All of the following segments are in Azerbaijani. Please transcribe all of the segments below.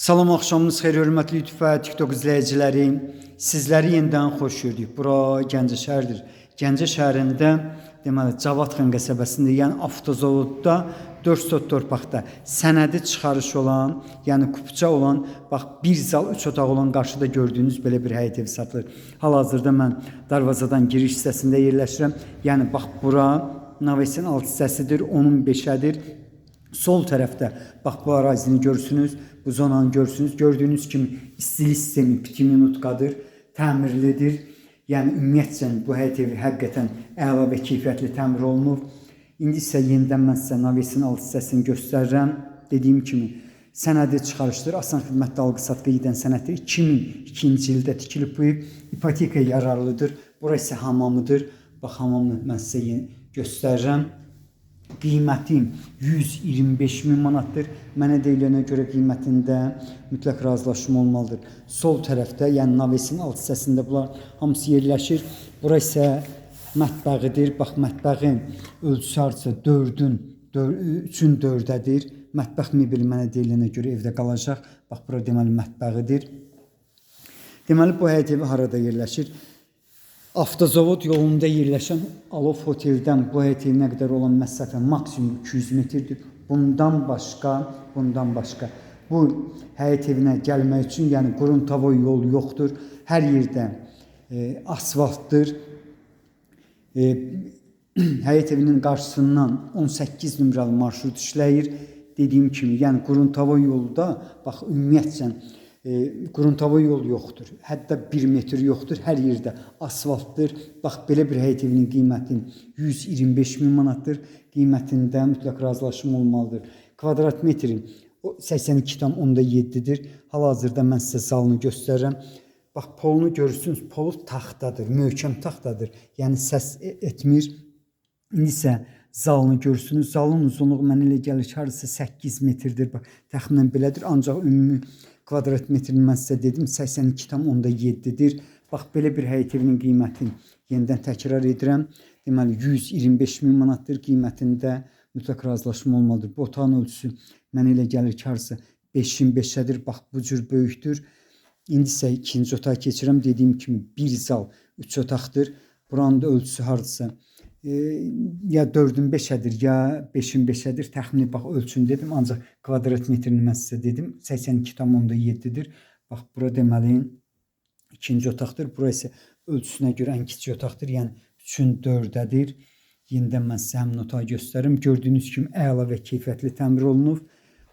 Salam, axşamınız xeyir, hörmətli YouTube və TikTok izləyiciləri. Sizləri yenidən xoş gördük. Bura Gəncə şəhəridir. Gəncə şəhərində, deməli, Cavadxan qəsəbəsində, yəni avtozavodda 4 sot torpaqda sənədi çıxarış olan, yəni kupça olan, bax bir zal, 3 otaq olan qarşıda gördüyünüz belə bir həyət evi satılır. Hal-hazırda mən darvazadan giriş hissəsində yerləşirəm. Yəni bax bura Navesin alt hissəsidir, onun 5-ədir. Sol tərəfdə bax bu ərazini görürsünüz, bu zonanı görürsünüz. Gördüyünüz kimi istilik sistemi 2 minutkadır, təmirlidir. Yəni ümumiyyətcə bu həyət evi həqiqətən əla və keyfiyyətli təmir olunub. İndi isə yenidən mən sizə Navesin alt hissəsini göstərirəm. Dediyim kimi sənədi çıxarışdır. Asan xidmətdə alqı-satqı edən sənəddir. 2002-ci ildə tikilib bu ev. İpotekaya yararlıdır. Bura isə hamamıdır. Bax hamamı mən sizə yeni göstərirəm. Qiyməti 125 min manatdır. Mənə deyilənə görə qiymətində mütləq razılaşma olmalıdır. Sol tərəfdə, yəni Navesin alt hissəsində bunlar hamısı yerləşir. Bura isə mətbəxidir. Bax mətbəxin ölçüsü hardasa 4-ün 3-ün 4-ədir. Mətbəx mebeli mənə deyilənə görə evdə qalacaq. Bax bura deməli mətbəxidir. Deməli bu həyət evi harada yerləşir? Avtozavod yolunda yerləşən Alov Hoteldən bu həyət evinə qədər olan məsafə maksimum 200 metrdir. Bundan başqa bu həyət evinə gəlmək üçün, yəni Qruntavoy yol yoxdur. Hər yerdə asfaltdır. Həyət evinin qarşısından 18 nömrəli marşrut işləyir. Dediyim kimi, yəni Qruntavoy yolda bax ümumiyyətcə Qruntavoy yol yoxdur. Hətta 1 metr yoxdur. Hər yerdə asfaltdır. Bax belə bir həyət evinin qiyməti 125 min manatdır. Qiymətində mütləq razılaşma olmalıdır. Kvadrat metri 82,7-dir. Hal-hazırda mən sizə zalını göstərirəm. Bax polunu görürsünüz. Polu taxtadır, möhkəm taxtadır. Yəni səs etmir. İndi isə zalını görürsünüz. Zalın uzunluğu mənə elə gəlir ki, hardasa 8 metrdir. Bax, təxminən belədir. Ancaq ümumi kvadrat metrini mən sizə dedim 82,7-dir. Bax belə bir həyət evinin qiymətini yenidən təkrar edirəm. Deməli 125 min manatdır, qiymətində mütləq razılaşma olmalıdır. Bu otağın ölçüsü mənə elə gəlir ki, hardasa 5-in 5-ədir. Bax bu cür böyükdür. İndi isə ikinci otağa keçirəm. Dediyim kimi bir zal, 3 otaqdır. Buranın da ölçüsü hardasa ya 4-ün 5-ədir, ya 5-in 5-ədir. Təxmini bax ölçünü dedim, ancaq kvadrat metrini mən sizə dedim. 82,7-dir. Bax bura deməli ikinci otaqdır. Bura isə ölçüsünə görə ən kiçik otaqdır. Yəni 3-ün 4-ədir. Yenidən mən sizə həmin otağı göstərim. Gördüyünüz kimi əla və keyfiyyətli təmir olunub.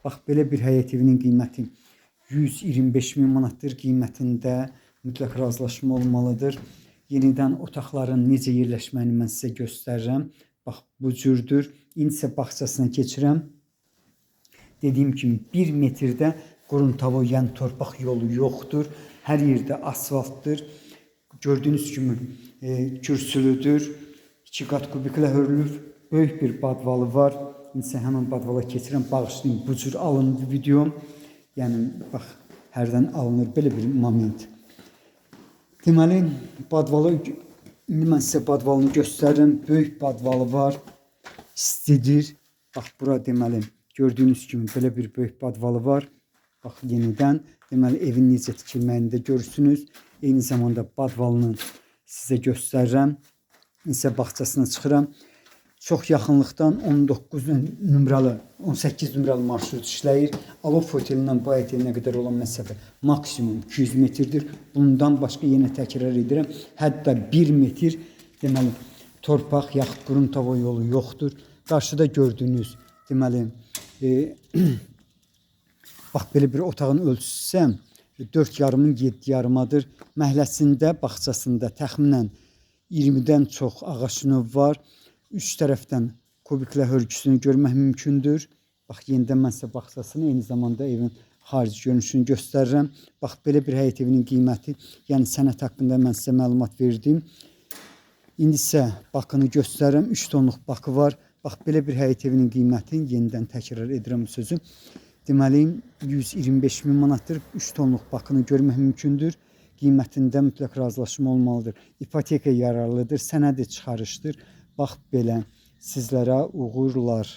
Bax belə bir həyət evinin qiyməti 125 min manatdır. Qiymətində mütləq razılaşma olmalıdır. Yenidən otaqların necə yerləşməyini mən sizə göstərirəm. Bax bu cürdür. İndi isə bağçasına keçirəm. Dediyim kimi 1 metrdə Qruntavoy, yəni torpaq yolu yoxdur. Hər yerdə asfaltdır. Gördüyünüz kimi kürsülüdür. 2 qat kubiklə hörülüb. Böyük bir badvalı var. İndi isə həmin badvala keçirəm. Bağışlayın, bu cür alındı videom. Yəni bax hərdən alınır belə bir moment. Deməli badvalı indi mən sizə badvalını göstərirəm. Böyük badvalı var. İstidir. Bax bura deməli gördüyünüz kimi belə bir böyük badvalı var. Bax yenidən deməli evin necə tikilməyini də görürsünüz. Eyni zamanda badvalını sizə göstərirəm. İndi isə bağçasına çıxıram. Çox yaxınlıqdan 19 nömrəli, 18 nömrəli marşrut işləyir. Alov Hotelindən bu həyət evinə qədər olan məsafə maksimum 200 metrdir. Bundan başqa yenə təkrar edirəm, hətta 1 metr deməli torpaq yaxud Qruntavoy yolu yoxdur. Qarşıda gördüyünüz deməli bax belə bir otağın ölçüsü isə 4 yarımın 7 yarımadır. Məhəlləsində, bağçasında təxminən 20-dən çox ağac növ var. Üç tərəfdən kubiklə hörgüsünü görmək mümkündür. Bax yenidən mən sizə bağçasını, eyni zamanda evin xarici görünüşünü göstərirəm. Bax belə bir həyət evinin qiyməti, yəni sənəd haqqında mən sizə məlumat verdim. İndi isə bakını göstərirəm. 3 tonluq bakı var. Bax belə bir həyət evinin qiymətini yenidən təkrar edirəm bu sözü. Deməli 125 min manatdır. 3 tonluq bakını görmək mümkündür. Qiymətində mütləq razılaşma olmalıdır. İpoteka yararlıdır, sənədi çıxarışdır. Bax belə sizlərə uğurlar.